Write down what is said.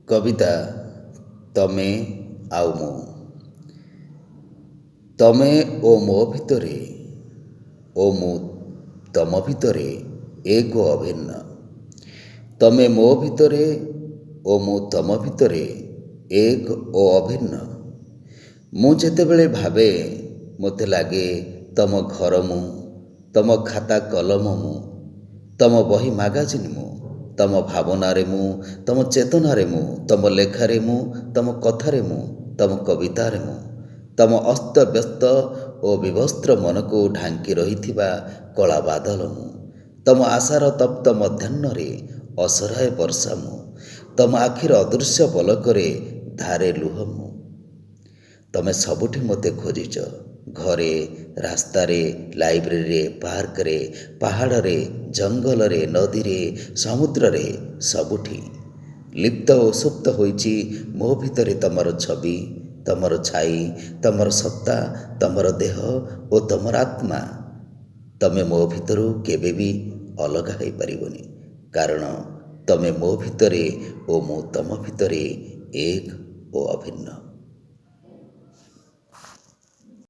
କବିତା ତମେ ଆଉ ମୁଁ। ତମେ ଓ ମୋ ଭିତରେ ଓ ମୁଁ ତମ ଭିତରେ ଏକ ଅଭିନ୍ନ। ତମେ ମୋ ଭିତରେ ଓ ମୁଁ ତମ ଭିତରେ ଏକ ଓ ଅଭିନ୍ନ। ମୁଁ ଯେତେବେଳେ ଭାବେ, ମୋତେ ଲାଗେ ତମ ଘର ମୁଁ, ତମ ଖାତା କଲମ ମୁଁ, ତମ ବହି ମାଗାଜିନ୍ ମୁଁ, ତମ ଭାବନାରେ ମୁଁ, ତମ ଚେତନାରେ ମୁଁ, ତମ ଲେଖାରେ ମୁଁ, ତମ କଥାରେ ମୁଁ, ତମ କବିତାରେ ମୁଁ, ତମ ଅସ୍ତବ୍ୟସ୍ତ ଓ ବିବସ୍ତ୍ର ମନକୁ ଢାଙ୍କି ରହିଥିବା କଳା ବାଦଲ ମୁଁ, ତମ ଆଶାର ତପ୍ତ ମଧ୍ୟାହ୍ନରେ ଅସରାଏ ବର୍ଷା ମୁଁ, ତମ ଆଖିର ଅଦୃଶ୍ୟ ପଲକରେ ଧାରେ ଲୁହ ମୁଁ। ତମେ ସବୁଠି ମୋତେ ଖୋଜିଛ, ଘରେ, ରାସ୍ତାରେ, ଲାଇବ୍ରେରୀରେ, ପାର୍କରେ, ପାହାଡ଼ରେ, ଜଙ୍ଗଲରେ, ନଦୀରେ, ସମୁଦ୍ରରେ, ସବୁଠି। ଲିପ୍ତ ଓ ସୁପ୍ତ ହୋଇଛି ମୋ ଭିତରେ ତମର ଛବି, ତମର ଛାଇ, ତମର ସତ୍ତା, ତମର ଦେହ ଓ ତମର ଆତ୍ମା। ତମେ ମୋ ଭିତରୁ କେବେ ବି ଅଲଗା ହୋଇପାରିବନି, କାରଣ ତମେ ମୋ ଭିତରେ ଓ ମୁଁ ତମ ଭିତରେ ଏକ ଓ ଅଭିନ୍ନ।